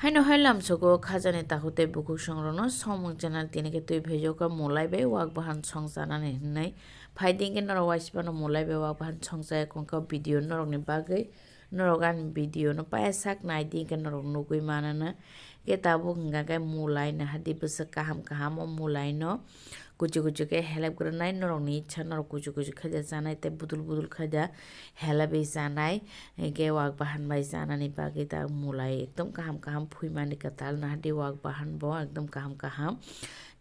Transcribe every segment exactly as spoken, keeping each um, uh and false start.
Haino hai lamsogo khajani takhuk tei bukhuk songrokno Somung channel tini khe twi phaijokha mulai bai wak bahan songchanani hinwi. Phaidi hinkhe norok waisipano mulai bai wak bahan songchaya kongkha video norokni bagwi. Norok ani video no paya sak naidi hinkhe norok nugwi manana. Khe tabuk hinkha khe mulai nahadi bwswk kaham kaham o mulai no. Kuchu kuchu khe helep gwnai norokni ichha, norok kuchu kuchu khe da chanai tei budul budul khe da helebwi chanai, hinkhe wak bahan bai chanani bagwi ta mulai ekdom kaham kaham phuimani kwtal nahadi wak bahan bo ekdom kaham kaham.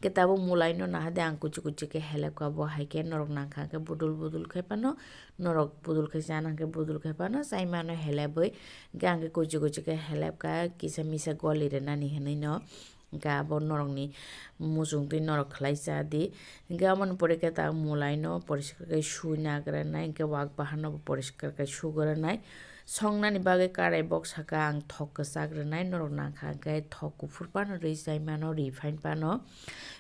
Khe tabuk mulai no nahadi ang kuchu kuchu khe helep kha bo hai khe norok nangkha khe budul budul khe phano, norok budul khe chana khe budul khe phano chai mano helebwi, hinkhe ang khe kuchu kuchu khe helep kha kisa misa goli rwnani hinwi no. Hinkhe abo norokni muchungtwi norok khlai cha di. Hinkhe aboni pore khe ta mulai no poriskar khe sui nagranai, hinkhe wak bahan no bo poriskar khe sugranai. Songnani bagwi karai bok saka ang thok kwchak rwnai, norok nangkha hinkhe thok kuphur phano rwi chai mano, refine phano.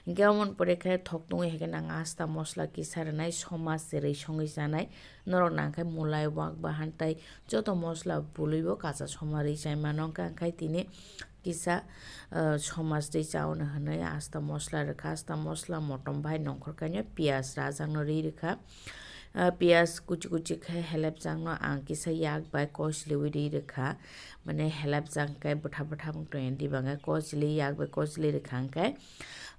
Hinkhe aboni pore khe thok tungwi hai khe nang asta mosla kisa rwnai, somaj rwi songwi chanai. Norok nangkhe mulai, wak bahan tei joto mosla bwlwi bo kacha soma rwi chai mano, hinkhe ang khai tini kisa, ah, somaj twi chauna hinwi asta mosla rwkha, asta mosla motom bai nongkhor kainwi piyaj rajak no ri rwkha. Ah, piyaj kuchi kuchi khe helep jak no ang kisa yak bai kosliwi ri rwkha, mane helep jak khe bwtha bwtha wng tongya, diba khe kosli yak bai kosli rwkha hwnkhe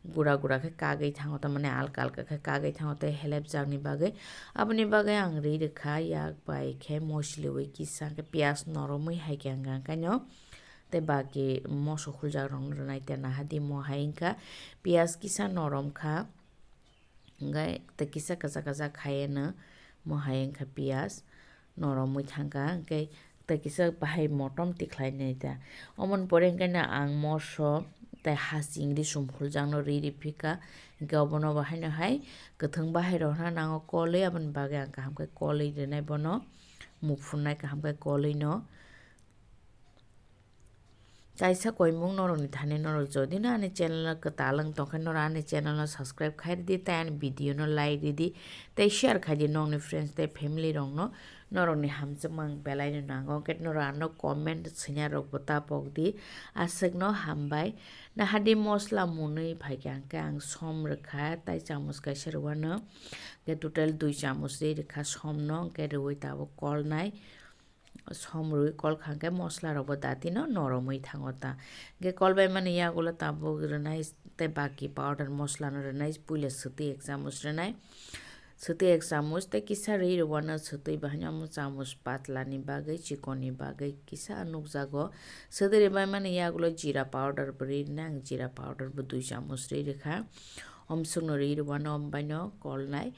gura gura khe kagwi thango, tamani alka alka khe kagwi thango tei helep jak ni bagwi. Aboni bagwi ang ri rwkha yak bai khe mosliwi kisa khe piyaj noromwi hai khe hwnkha kaino. Tei baki moso huljak rok no rwnai tei nahadi mo hai wngkha piyaj kisa norom kha, hwnkhe tei kisa kwchak kwchak khaiwi no mo hai wngkha piyaj noromwi thangkha, hwnkhe tei kisa bahai motom tikhlai nai ta. Omoni pore hwnkhe no ang moso tei hasing risum huljak no ri ri phika, hwnkhe obono bo haino hai kwthwng bahai rok hwnna nango kolwi, aboni bagwi ang kaham khe kolwi rwnai bono, muk phunai kaham khe kolwi no. Kaisa koimung norokni thani norok jodi no ani channel o kwtal wng tongkhe norok ani channel no subscribe khai ridi tei ani video no like ridi tei share khai di nokni friends tei family rok no, norokni hamjakmung belai no nango hwnkhe norok ano comment swina rok bo ta pok di, aswk no hambai. Nahadi mosla mwnwi phaikha hwnkhe ang som rwkha tai chamus kaisa rwano, hwnkhe total dui chamus ri rwkha som no, hwnkhe rwui tabuk kolnai. Som rwui kol kha hwnkhe mosla rok bo dati no noromwi thango ta. Hwnkhe kol bai mani yagulo tabuk rwnai tei baki powder mosla no rwnai puila swtwi ek chamus rwnai. Swtwi ek chamus tei kisa ri rwano swtwi bahai no omo chamus patla ni bagwi chikon ni bagwi kisa nukjago. Swtwi rwbai mani yagulo jira powder bo ri rwnai, ang jira powder bo dui chamus ri rwkha. Omswk no ri rwano ombai no kolnai.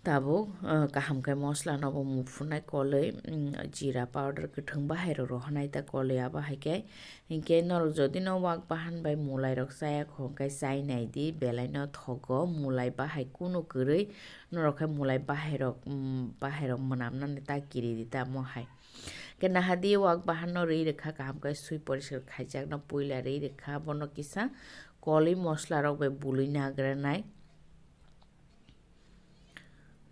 Tabuk, ah, kaham khe mosla no bo muk phunai kolwi, mm, jira powder kwthwng bahai rok rohonai ta kolwi abo hai khe. Hinkhe norok jodi no wak bahan bai mulai rok chaya kho hwnkhe chai nai di, belai no thogo mulai bahai kunu kwrwi norok khe mulai bahai rok, mm, bahai rok mwnam nani ta kiri di ta mo hai. Khe nahadi wak bahan no ri rwkha kaham khe sui poriskar khaijak no puila ri rwkha bono kisa kolwi mosla rok bai bului nagranai.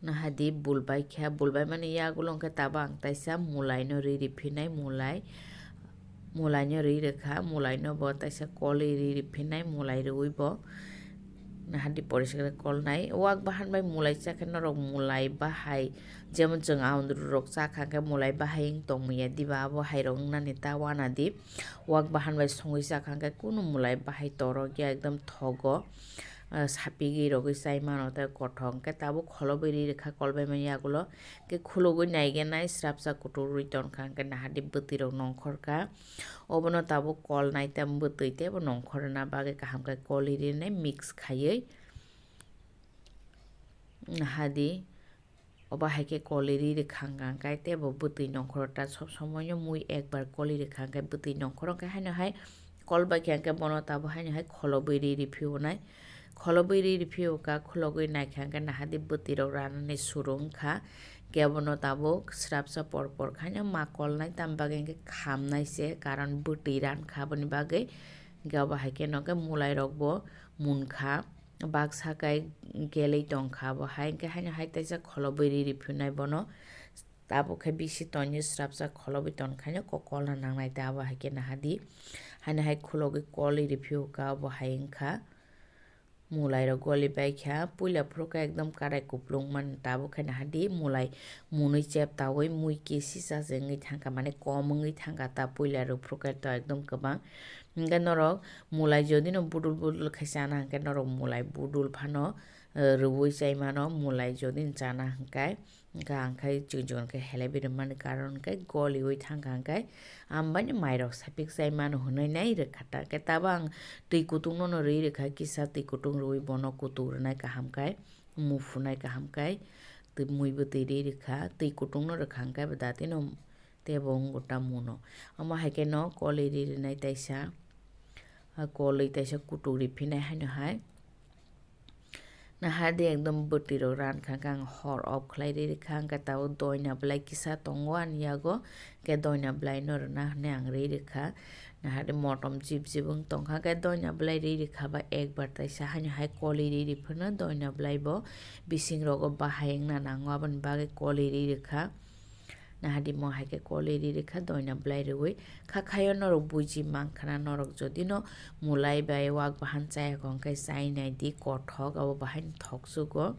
Nahadi bulbai khe, bulbai mani yagulo hwnkhe tabuk ang taisa mulai no ri riphinai, mulai, mulai no ri rwkha, mulai no bo taisa kolwi ri riphinai, mulai rwui bo nahadi poriskar kolnai. Wak bahan bai mulai chakhe norok mulai bahai, jemon chwng aundru rok chakha khe mulai bahai wng tongmaya diba, abo hai rok wngnani ta wana di. Wak bahan bai songwi chakha khe kunu mulai bahai torok ya ekdom thogo. Ah, sapigwi rogwi chai mano tei kothok hwnkhe tabuk kholobwi ri rwkha kolbai mani yagulo. Khe khulugwi naigenai srapsa kuturwi tongkha hwnkhe nahadi bwtwi rok nongkhor kha. Obono tabuk kolnai tei bwtwi teibo nongkhor rwna bagwi kaham khe kolwi rinai mix khaiwi. Nahadi. Obo hai khe kolwi ri rwkha hwnkha hwnkhe tei bo bwtwi nongkhoro ta sob somoi no mui ekbar kolwi rwkha hwnkhe bwtwi nongkhoro hwnkhe haino hai kol bai khe hwnkhe bono tabuk haino hai kholobwi ri riphiunai. Kholobwi ri riphiu kha khulogwi naikha hwnkhe nahadi bwtwi rok ranani suru wngkha. Khe bono tabuk srapsa por por khaino ma kolnai, tamni bagwi hwnkhe khamnai se, karon bwtwi rankha aboni bagwi. Hwnkhe obo hai khe no khe mulai rok bo munkha. Baksa kai gelwi tongkha bo hai, hwnkhe haino hai teisa kholobwi ri riphinai bono. Tabuk khe bisi tonwi srapsa kholobwi tonkhaino kokol na nangnai ta abo hai khe nahadi. Haino hai khulogwi kolwi riphiyo ka abo hai wngkha. Mulai rok goli bai kha, puila phuru khe ekdom karai kuplung man tabuk khe nahadi mulai munwi chep tawi mui kisi sa se wngwi thangkha, mane kom wngwi thangkha ta puila rok phuru khe to ekdom kwbang. Hwnkhe norok mulai jodi no budul budul khe chana hwnkhe norok mulai budul phano, eh, rwui chai mano, mulai jodi no chana hwnkhe. Hwnkhe ang khai chikon chikon khe helaiwi rwmani karon khe goliwi thangkha hwnkhe, ang baino mairok sapik chai mano hwnwi nai rwkha ta. Hwnkhe tabo ang twi kutung nono rwi rwkha, kisa twi kutung rwui bono kutung rwnai kaham khai, muphunai kaham khai, twi muibo twi rwi rwkha, twi kutung no rwkha hwnkhe bo datino teibo wngbo ta muno. Omo hai kheno kolwi rwi rwnai taisa, a kolwi taisa kutung riphinai haino hai. Nahadi ekdom bwtwi rok ran kha khe ang hor off khlai rwi rwkha, hwnkhe tabuk doina bwlai kisa tongo ani yago, hwnkhe doina bwlai no rwna hwnwi ang rwi rwkha. Nahadi motom jip jip wng tongkha, hwnkhe doina bwlai rwi rwkha ba ekbar taisa haino hai kolwi rwi rwi phano doina bwlai bo bising rogo bahai wngna nango, aboni bagwi kolwi rwi rwkha. Nahadi mo hai khe kolwi rwi rwkha doina bwlai rwui. Kha khaio norok buji mankha na, norok jodi no mulai bai wak bahan chaya kho hwnkhe chai nai di, kothok abo bahai no thok sugo.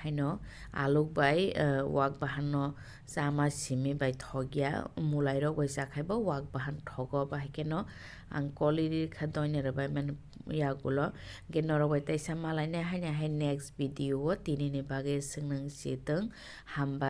Haino aluk bai, eh, wak bahan no chama simi bai thok ya, mulai rok bai chakhai bo wak bahan thogo, bahai kheno ang kolwi rwi kha doina rwbai mani yagulo. Hwnkhe norok bai taisa malainai haino hai next video o tini ni bagwi swngnang si tong, hambai.